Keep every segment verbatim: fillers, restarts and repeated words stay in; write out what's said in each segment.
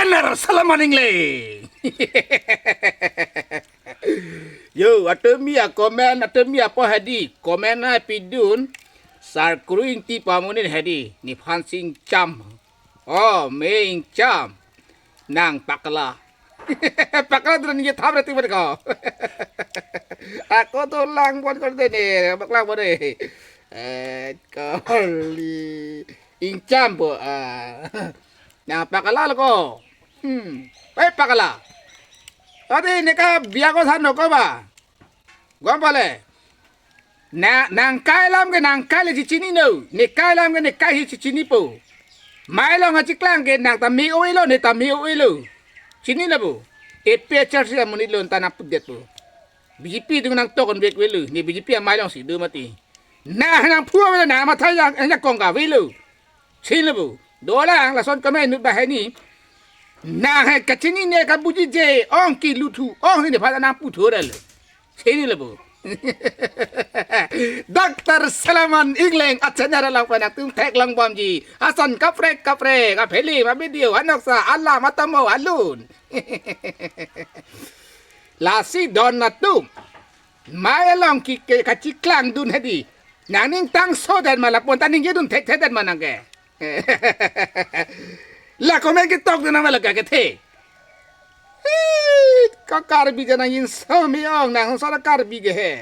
Ner Salaman Ingleng. Yo, atumi a-comment, atumi apo hedi. Comment na pidun. Sarkru Ingti pamunin hedi. Nephan si ingcham. Oh, me ingcham. Nang pakala. Pakala tu ningje tham rati ber ko. Ako tu lang buat ko de ne, bak lang buat de. Eh, kali. Ingcham po. Ah. Nang pakala lo ko. Hmm. Pai pakala. Tadi ne ka biya ko than ko ba. Gom pale. Na, nangkai alam ke nangkai le chichinino. Nekai alam ke nekai hi chichiningpo. Mai along achiklang ke nang ta me-o-elo, ne ta me-o-elo. Chinilo bo. A P H L C amonit lo ta nangpudetpo. B J P atum nangtok-onvek avelo. Ne B J P amai alongsi do mati. Na nangphu avelo, nang matha yang, yang kong ka avelo. Chinilo bo. Dolang lason keme inut banghini. Nang he kachinine kabujije, ong keluthu, ong hini pada nangputhu rel. Chinilo bo. Doctor Salaman Ingleng a-channel along pen nangtum theklong bomji. Ason kaprek kaprek, a-film, a-video, anoksa, alam, atomo, alun. Lasi don atum. Mai along ke, ke, kachiklangdun hedi. Nangning tangso det ma lapu-an ta ningjedun thekthedetma nang ke. La comment ketok dun nama la ke kethe. Hei, ka Karbi ke nang inso me-ong nang sara Karbi ke he.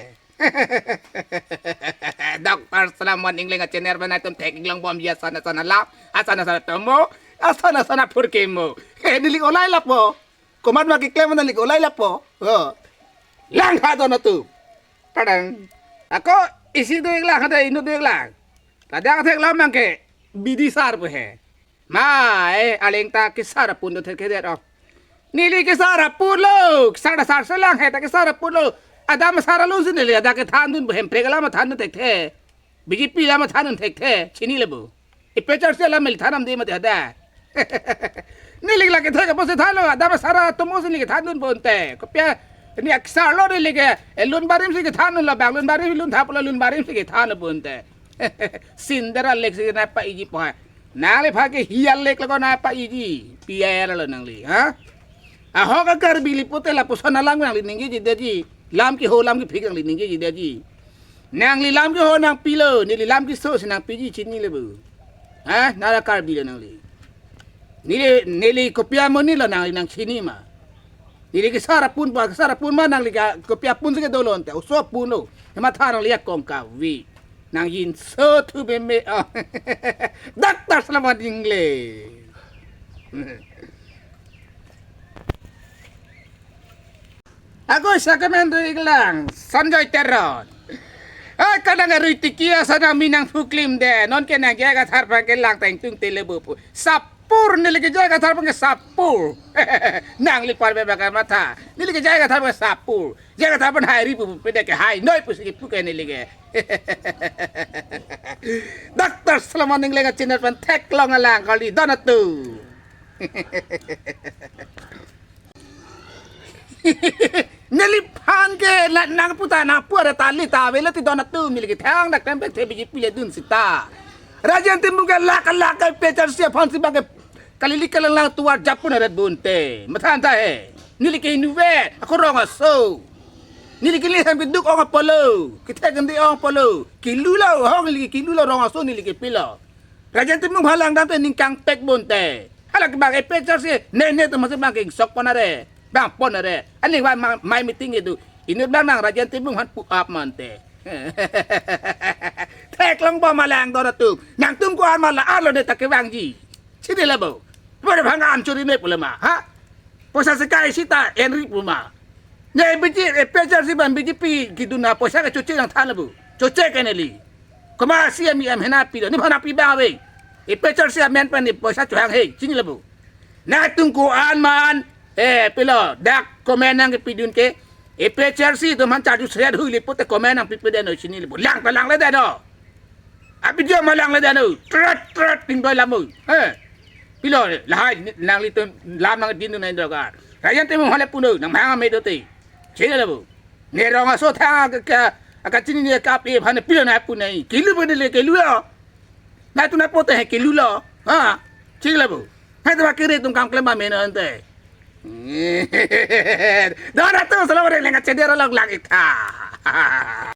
Doctor Salaman Ingleng a-channel pen nangtum theklong bomji ason ason alam, ason ason atomo, ason ason apor kemo. He, neli olai lapo. Komat ma keklem neli olai lapo. Oh. Lang ha don atum. Padang. Ako isi do-ik lang, ada inut do-ik lang. Tadi ang theklong mang ke bidisar pu he. Ma, eh, aling ta kesar apun do thekthedet oh. Neli kesar apun lo, kesar dasar selang he ta kesar apun lo. Adam sar alun si neli, ada kethandun pu Hemprek alam thandun thekthe. B J P alam thandun thekthe, chinilo bo. A P H L C alam meli thandam de mati ada. Neli la kethe ke pusi thanlo, Adam sar atomo si neli kethandun ponte. Kopi-a, ne aksar lo neli ke, eh, lun barim si kethandun lo, bang lun barim lun thap lo lun barim si kethan ponte. Cinderella lake si nangpa-iji po ha. Nangliphan ke hial lake lo ko nangpa-iji. P I R lo nangli, ha? Ahok a Karbi li pute lapuson alam nangli ningjeji detji. Lam keho lam kephik nangli ningjeji detji. Nangli lam keho nangpilo, neli lam keso si nangpiji chinilo bo. Ha? Nara Karbi lo nangli. Neli, neli kopi amonit lo nangli nangchini ma. Neli kesar apun pa, kesar apun ma nangli ka, kopi apun si kedo lo ante, oso apun lo. Hematha nangli akong kave. Nang inso thu meme. Oh. Doctor Salaman Ingleng. Ako sa comment do-ik lang, Sanjoy Teron. Ai, kadang arui tiki asana mi nangphuklim de, non ke nang J I Kathar aphan kelang ta ingtung tele bo pu. Sapur, neli ke J I Kathar aphan ke sapur. Nangli parbe baka matha. Neli ke J I Kathar aphan ke sapur. J I Kathar aphan hairi pu pu pede ke hainoi pusi kepu ke neli ke. Doctor Salaman Ingleng a-channel pen theklong alang kali don atum. Neliphan ke na, nangpu ta nangpu ada tali ta avelo ti don atum, neli kethang dak tempek the B J P le dun sita. Rajen Timung ke lak lak ke pecar si aphan si bang ke kalili kalanglang tuar japun aret bunte. Mathan ta he. Neli ke inutvet, ako rong aso. Neli ke neli hem keduk ong apotlo. Kethek kendi ong apotlo. Kilu lo, hong neli ke kilu lo rong aso neli ke pilo. Rajen Timung halang dam te ningkang tek bunte. Hala ke bang A P H L C, ne ne tu masih bang ke sok pon are. Bang pon are. Ani wa ma-, mai meeting itu. Inut bang nang Rajen Timung aphan pu-ap mante. Theklong bom alang don atum. Nangtum ko-an ma la-an lo ne ta kevangji. Chinilo bo. Pada bang an churi me pule ma, ha? Poisa sekai sita enri pu ma. Ne B J P, A P H L C bang B J P kedun apoisa ke choche nangthan lo bo. Choche ke neli. Komat C M E M hena pilo, nephan nangpi bang ave. A P H L C amen pen ne poisa chohang he, chinilo bo. Nangtum ko-an ma-an, eh, pilo, dak comment nangkepidun ke, A P H L C atum aphan charju sret hui le pute comment nangpipedet noi chinilo bo. Lang ta langle det no. Abijo ma langle det no. Tret, tret, ting doi lam o. He. Pilo, lahai, nanglitum lam nangdindun nang dogar. Rajen Timung hale puno, nang manga me dote. Chinilo bo. Ne rong aso thang ke, ke, akachini ne kap e aphan pilo nangpu nai. Kilu bo neli kilu lo. Nangtum nangpote he kilu lo. Ha? Chinilo bo. Hai, to ba kiri atum kam klem ba meno ante. Don atu solo reng leng kachedera lok lang ik tha.